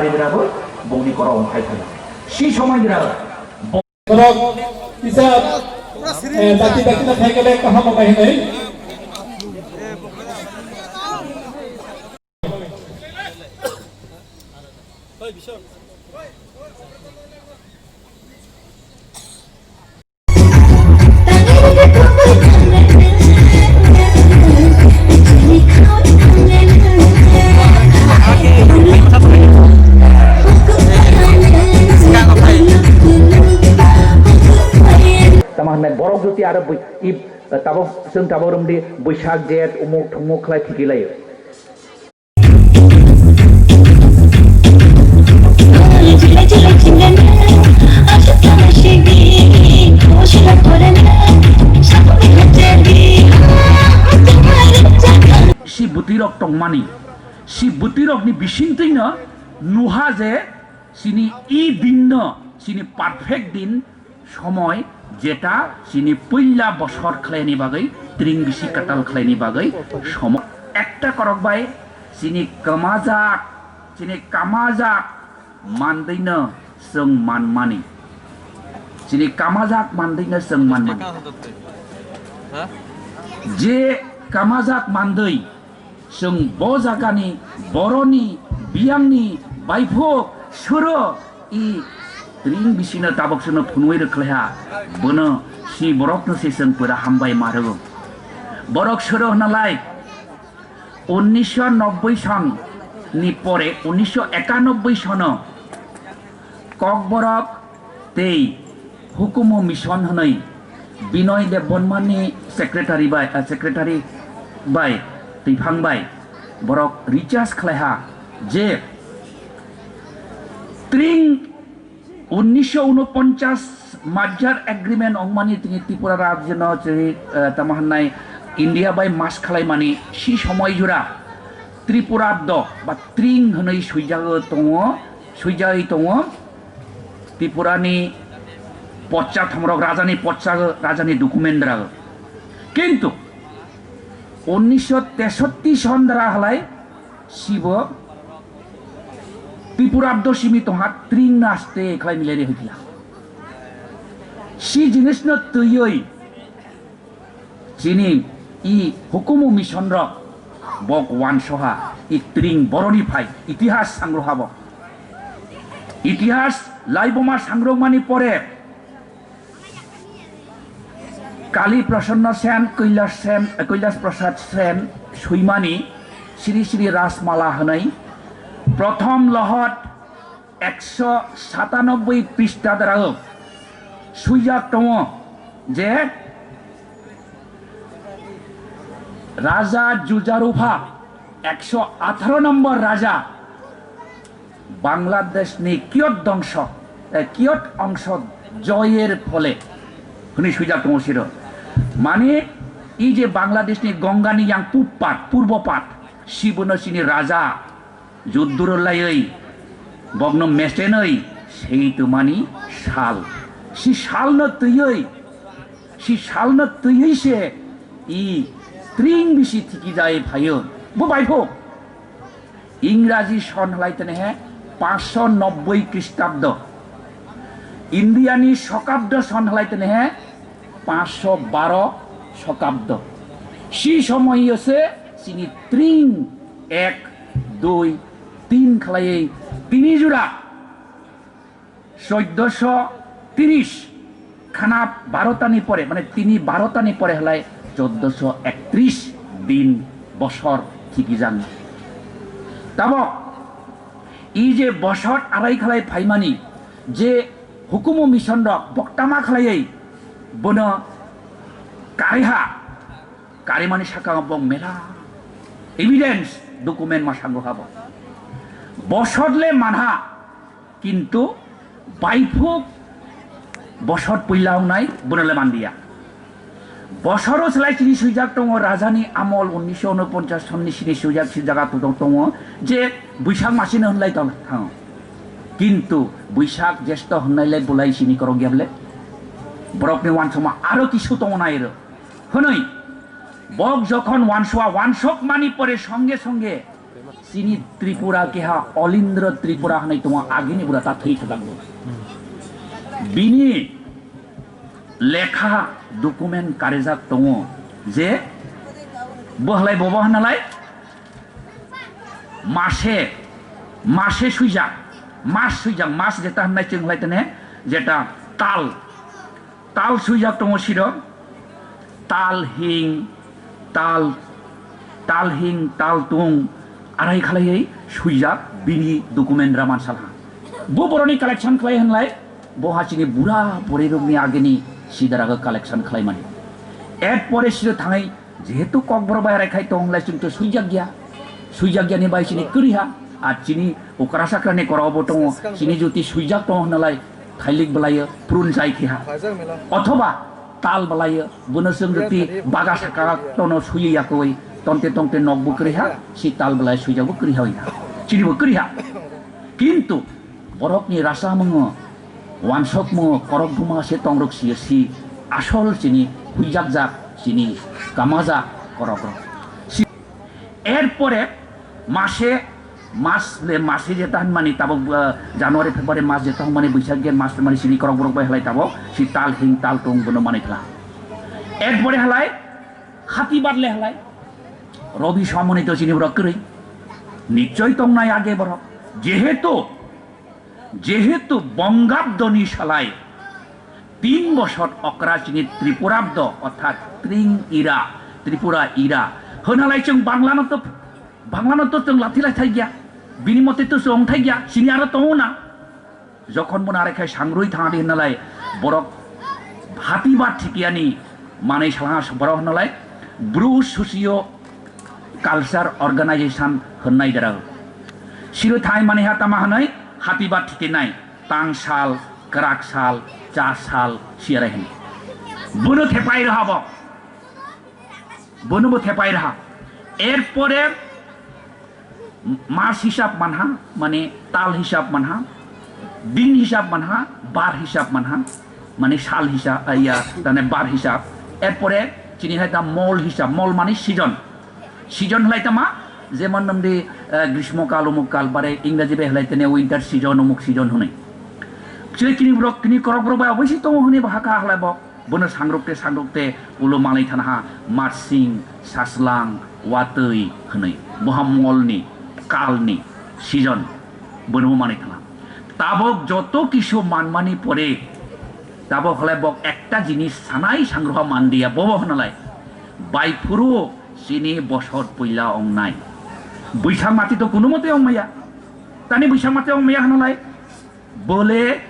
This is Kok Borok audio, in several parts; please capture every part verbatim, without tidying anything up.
Bwrabo bongni korok wng khai phaio. Si somai bwrabo. Borok kisa, eh, daki daki na thai kale kaham bai hinwi. Tamo hwnwi borok joti aro bui-, i, tabok, chwng tabok romdi Buisak, Jet, umuk thumuk khlai thiki laio. Si bwtwirok tongmani, si bwtwirokni bisingtwino nuha je chini i dinno, chini perfect din, somoi jeta chini puila bosor khlaini bagwi, tring bisi katal khlaini bagwi, somoi ekta korok bai chini kamajak, chini kamajak mandwino chwng manmani. Chini kamajak mandwino chwng manmani. Je kamajak mandwi, chwng bo jagani boroni biyangni baipho soro i tring bisino tabok sono phunui rwkhlaiha, bono si borokno se chwng pura hambai ma rwo. Borok soro hwnalai unnisho nobboi son ni pore unnisho ekanobboi sono Kokborok tei Hukumu Mission hwnwi Binoy Debbarmani secretary bai, ah, secretary bai twiphang bai borok research khlaiha je tring unnisho unoponchas merger agreement ongmani tini Tripura rajyono chiri, eh, tamo hwnai India bai mas khlaimani si somoi jora Tripura do ba tring hwnwi suijago tongo, suijagwi tongo. Tripurani pocha thomrok rajani pocha rajani document rago. Kintu unnisho tesotti son dara halai sibo Tripura do simi tongha tring naste khlai milere hwikla. Si jinisno twiwi Chini i Hukumu Mission rok bok wansoha i tring boroni phai itihas sangroha bo. Itihas laiboma sangrokmani pore Kali Prasanna Sen, Kailas Sen, Kailas Prasad Sen swimani Sri Sri Rasmala hwnwi Prothom Lohot ekso satanobboi pista darao swijak tongo je Raja Jujarupha ekso atharo nombor raja Bangladeshni kiyot dongso, eh, kiyot ongso joyer phole hwnwi swijak tongo siro. Mani, i je Bangladeshni Gongani yang pub pat, purbo pat, sibono chini raja Judduro laiwi bokno mestenwi sei twmani sal. Si salno twiwi, si salno twiwi se i tring bisi thiki jai phaio. Bo bai pho. Ingraji son halai tene he paanch sho nobboi Kristabdo. Indiani Sokabdo son halai tene he paanch sho baro Sokabdo. Si somoyo se chini tring ek, dui, tin khlaiwi tini jora choddosho tris khana barotani pore, mane tini barotani pore halai choddosho ektris din bosor thikijak. Tabok i je bosor arai khlai phaimani je Hukumu Mission rok boktama khlaiwi bono kariha. Karimani sakao bo mela evidence, document ma sango habo. Bosor le manha, kintu baiphuk bosor puila wngnai bono le manliya. Bosoro slai chini swijak tongo rajani amol unnisho unoponchas sonni sini swijak si jaga tong tongo je Buisak masino hwnlai tong thango. Kintu Buisak Jesto hwnnailai bulai sini korok yable. Borokni wansoma aro kisu tongo nairo. Hwnwi, bok jokhon wansua wansok mani pore songe songe Chini Tripura keha Olindra Tripura hwnwi tongo, agini bura ta thwi thajak bo. Bini lekha document karijak tongo je bo halai bobo hwnalai mase, mase swijak, mas swijak, mas jeta hwnlai chwng lai tene jeta tal, tal swijak tongo siro, tal hing, tal, tal hing, tal tung, arai khalaiwi swijak bini document raman salha. Bo boroni collection khlai hwnlai, bo ha chini bura buri rokni agini sidaraga collection khlaimani. Er pore siro thangwi jehetu kokborok bai arai khai tong hwnlai chwng to swijak ya. Swijak yani bai chini kwrwi ha. Ar chini okra sakrani korabo tongo, chini joti swijak tongo hwnlai thailik bwlaiyo, prun chai khe ha. Othoba tal bwlaiyo, bono chwng joti baga saka tono swiwi yakwi tonte tongte nokbo kwrwi ha, si tal bwlai swijakbo kwrwi ha wi ha. Chinibo kwrwi ha. Kintu borokni rasamungo, wansokmungo, korokbuma se tongrok siyo si asol chini huijakjak, chini kamajak korokrok. Si-, erpore mase, mas le mase jeta hwnmani tabok, ah, January, February mas jeta hwnmani Boishak, Jhet mas hwnmani chini korokborok bai halai tabok si tal hing tal tung bono manwi thla. Erpore halai hatibar le halai Robi Somoni to chini borok kwrwi. Nichoi tongnai age borok. Jehetu Jehetu Bongabdoni salai tin bosor okra chini Tripurabdo, orthat Tring Ira, Tripura Ira. Hwnalai chwng Banglano to, Banglano to chwng lathi lai thai gya. Bini mote to chwng thai gya. Chini aro tongo na. Jokhon bono arai khai sangrui thangdi hwnalai borok hatiba thikyani manwi salha borok hwnalai Bru Socio Culture Organization hwnnai derao. Siro thai mani ha tama hwnwi hatiba thikinai tang sal, kwrak sal, cha sal, siyarai hwnwi. Bono thepai rwha bo. Bono bo thepai rwha. Erpore mas hisab manha, mane tal hisab manha, din hisab manha, bar hisab manha, mane sal hisab, ah, iya, tane bar hisab. Erpore chini hai ta mol hisab, mol mane season. Season hlai tama, jemon nungdi, eh, grismo kal, umuk kal, bare Ingraji bai hlai tene winter season, umuk season hwnwi. Chini kini borok, kini korok borok bai oboisi tongo hwnwi bo hakha hlai bo. Bono sangrukte sangrukte ulo manwi thana ha, marsing, saslang, watwi hwnwi. Boha molni, kalni, season. Bono manwi thana. Tabok joto kisu manmani pore, tabok hlai bok ekta jinis sanai sangruha mandiya, bobo hwnalai. Bai phuru chini bosor puila ongnai. Buisang mati to kuno mote ongmaya. Tani buisang mati ongmaya hwnalai. Bole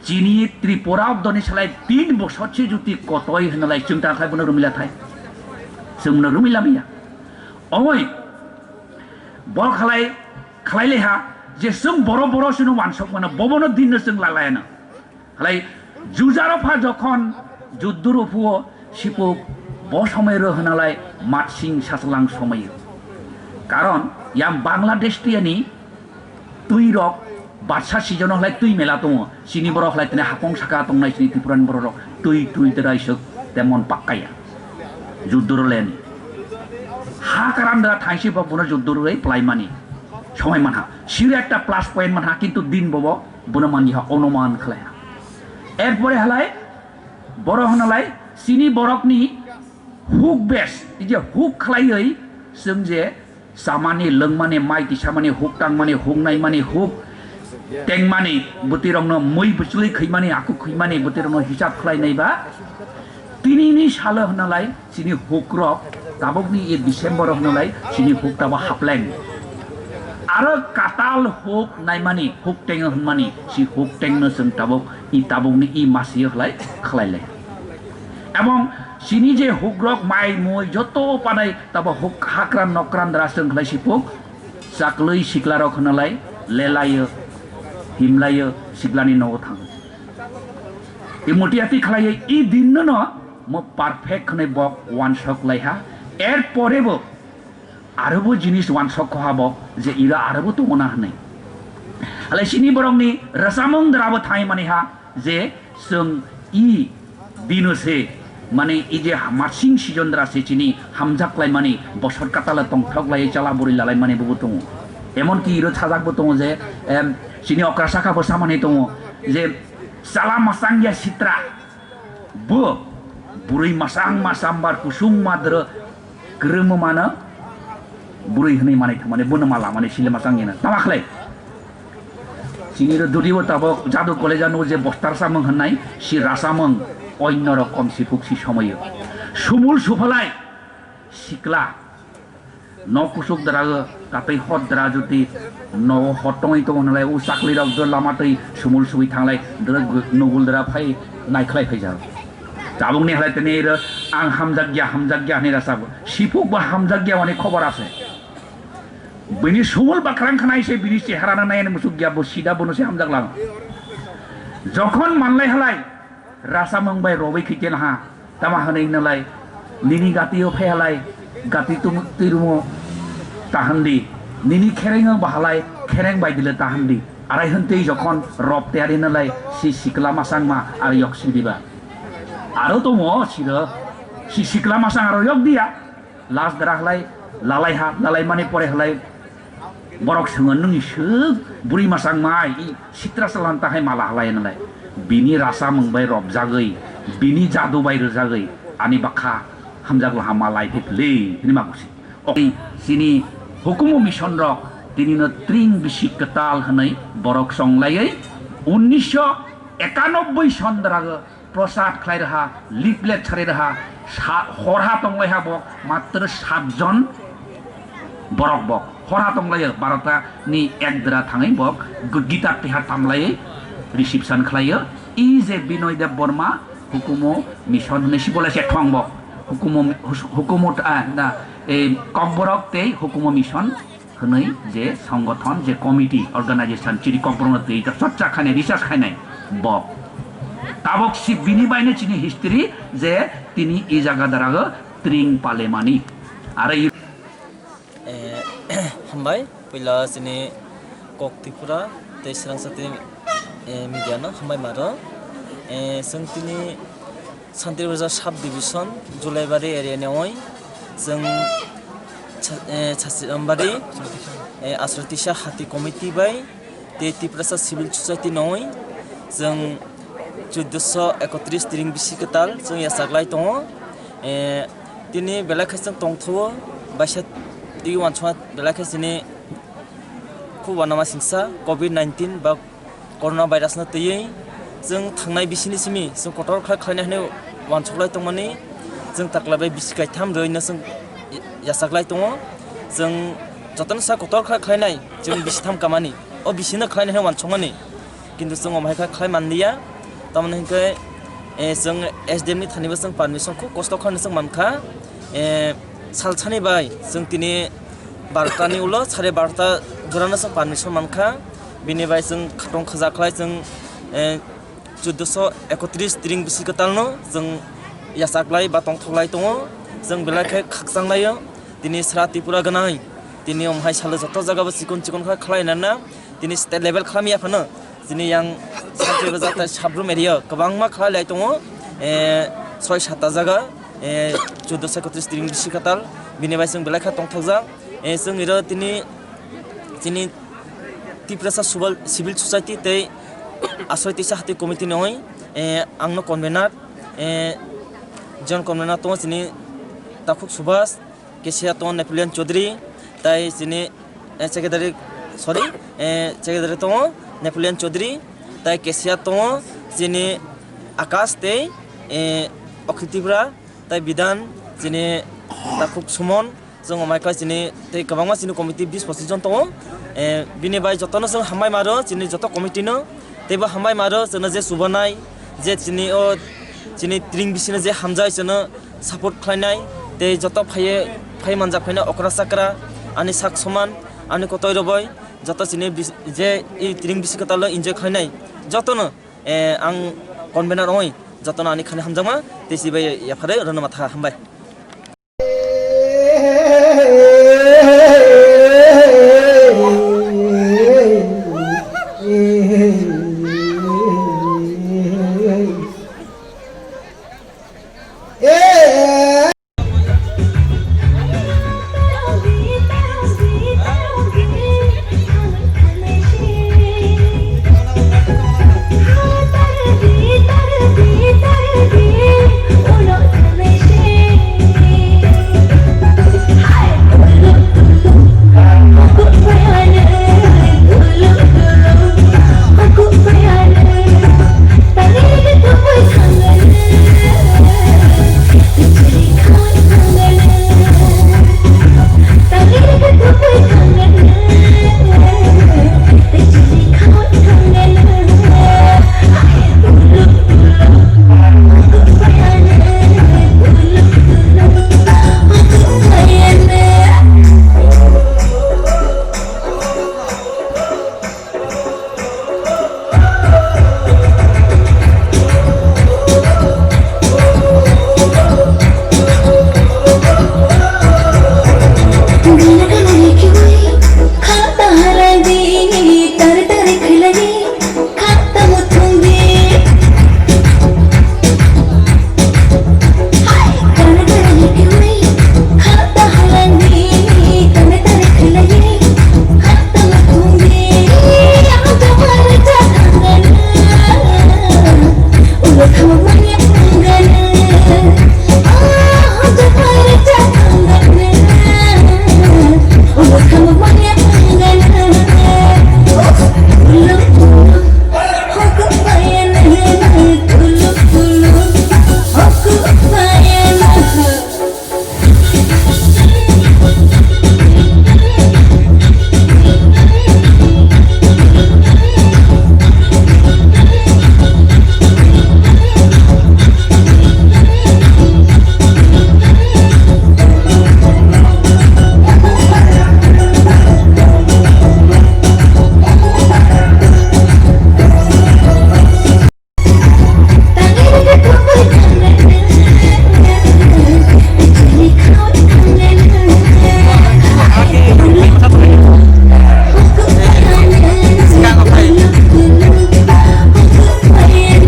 chini Tripura obdoni salai tin bosor se juti kotoi hwnalai chwng ta khlai bono rumila thai. Chwng bono rumila miya. Oi. Bol khlai, khlai leha je chwng boro boro sino wansok mano bobono dinno chwng lalayano. Halai jujaro pha jokhon judduru phuo sipuk bo somoi ro hwnalai matsing saslang somoi. Karon yang Bangladesh tiyani twi rok barsa season o halai twi mela tongo. Sini borok halai tene hapong saka tongnai sini Tripura ni borok rok twi twi terai sok temon pakkaya. Judduru leni. Ha karam da thaisi bo bono judduru rei plai mani. Somoi manha. Siro ekta plus point manha kintu din bobo bono manliha, onuman khlaiha. Erpore halai, boro hwnalai, chini borokni huk bes, ije huk khlaiwi, chwng je chamani, lwngmani, mai tisamani, huk tangmani, huk naimani, huk tengmani, bwtwirokno mui bwchlwi khwimani, aku khwimani, bwtwirokno hisab khlainai ba, tinini salo hwnalai, Chini hukrok tabukni e December o hwnlai chini huk tabo hapleng. Aro katal huk naimani, huk teng hwnmani, si huk tengno chwng tabuk i tabukni i masi hwlai khlailai. Ebong chini je hukrok mai mui joto panai tabo huk hakran nokran dra chwng khlai sipuk, chaklwi siklarok hwnlai lelaio, himlaio, siklani nogo thango. Imutiati khlaiwi i dinno no mo perfect hwnwi bok wansok lai ha. Er pore bo arobo jinis wansok kho ha bo je ira arobo tongo na hwnwi. Halai chini borokni rwchapmung dara bo thangwi mani ha je chwng i dino se mane i je ha-, masing season dara se chini hamjak lai mani bosor katala tongthok lai chala buri lalai mani bubo tongo. Emonki iro sajak bo tongo je, em, chini okra saka bo samani tongo je, chala masang ya sitra, bo bwrwi masang masang bar kusung madro kwrwngmo mano bwrwi hwnwi manwi thangmani bono ma lamani sile masang yena tama khlai. Chini ro dudi bo tabok jadu college ano je bostar samung hwnai si rasamung onno rokom si phuk si somoyo. Sumul suphalai sikla. Nok kusuk dra, katwi hot dra jodi nogo hot tongwi tongo hwnlai, o chakli rok jo lama twi sumul sugwi thanglai, dra gu-, nugul dra phai naikhlai phaijak. Tabukni halai tini ro ang hamjak ya, hamjak ya hwnwi rasa bo. Sipuk bo hamjak ya hwnwi khobor ase. Bini sumul bakrang khnai se bini cheharano nai ani musuk ya bo sida bono se hamjak lang. Jokhon manlai halai, Rasa mung bai robai khikhe naha, tama hwnwi nalai, nini gati o phai halai, gati tum-, twirumo tahandi, nini khereng o bahalai, khereng bai dile tahandi, arai hwntwi jokhon rob tiyari nalai, si sikla masang ma ar yok si diba. Aro tomo siro, si sikla masang aro yok diya, last dara halai, lalai ha, lalai mani pore halai, Borok swngo, "Nwngni swk bwrwi masang mai, i sitra salan ta hai mala halai," hwnlai. Bini rasa mung bai robjagwi, bini jadu bai rwjagwi, ani bakha hamjak laha malai phi phle, hwnwi ma busi. Ok, chini hukumu mission rok tini no tring bisi kwtal hwnwi borok chonglaiwi unnisho ekanobboi son darago Prosad khlai rwha, leaflet sari rwha, sa-, horha tonglaiha bo matro satjon borok bo. Horha tonglaio, barota ni ek dra thangwi bo g-, guitar tihar tamlaiwi reception khlaio. E J Binoy Deb Borma, hukumo mission hwnwi si bolai se thong bo. Hukumo, hus-, hukumo, ah, na, eh, Kokborok tei hukumo mission. Hwnwi je songothon, je committee, organization, chini kokborokno twi chorcha khainai, research khainai bo. Tabok si bini baino chini history je tini e jaga darago tring palemani. Aro i- Eh, hambai, puila chini Kok Tripura tei Swrangsa tei, eh, media no hambai maro. Eh, chwng tini Santir Bazar Sub Division, Julaibari area ni oi. Chwng cha-, eh, Chasirambari, eh, Aswrotisa Hati Committee bai tei Tiprasa Civil Society ni oi. Chwng chuddoso ekotris tring bisi kwtal chwng yachaklai tongo. Eh, tini belai khe chwng tongthowo, baisa twi uansukma belai khe chini khub uanama singsa covid nineteen ba Corona virus no twiwi chwng thangnai bisini simi chwng kotor khlai khlainai hinwi uansuklai tongmani chwng taklai bai bisi kaitham rwino chwng yachaklai tongo. Chwng jotono sa kotor khlai khlainai chwng bisi tham kamani, o bisino khlainai hinwi uansukmani, kintu chwng omo hai kha khlai manliya. Tamoni hinkhe, eh, chwng S D M ni thani bo chwng permission khub kosto khlaino chwng mankha. Eh, salsani bai chwng tini barota ni ulo sare barota jorano chwng permission mankha. Bini bai chwng khatong khajak khlai chwng, eh, chuddoso ekotris tring bisi kwtalno chwng yachaklai ba tongthoklai tongo. Chwng belai khe khakchanglaio. Tini sra Tripura gwnang tini omo hai salo joto jaga bo chikon chikon kha khlai nana. Tini state level khlamya phano tini yang Santir Bazar tei Sabrum area kwbangma khlai lai tongo, eh, soi sata jaga, eh, chuddoso ekotris tring bisi kwtal, bini bai chwng belai kha tongthokjak. Eh, chwng iro tini chini Tiprasa Subal-, Civil Society tei Aswai Tisa Hati Committee ni oi, eh, angno convener, eh, jon convener tongo chini Takhuk Subhas, Kesia tongo Napoleon Chaudhary, tai chini, eh, secretary, sorry, eh, secretary tongo Napoleon Chaudhary, tai kesia tongo chini Akash tei, eh, Akhil Tripura, tai Bidhan, chini Takhuk Sumon, chwng omo hai khe chini tei kwbangma chini committee bis pochis jon tongo. Eh, bini bai jotono chwng hambai maro, chini joto committee no. Teibo hambai maro chwngno je chubanai, je chini o chini tring bisino je hamjai chwngno support khlainai, tei joto phaiye, phai manjak phaino okra chakra, ani sak soman, ani kotoi rwbai, joto chini bis-, je i tring bisi kwtalo enjoy khlainai, jotono, eh, ang convener ongoi, jotono ani khani hamjakma, tei sibai yapharwi rwno matha hambai.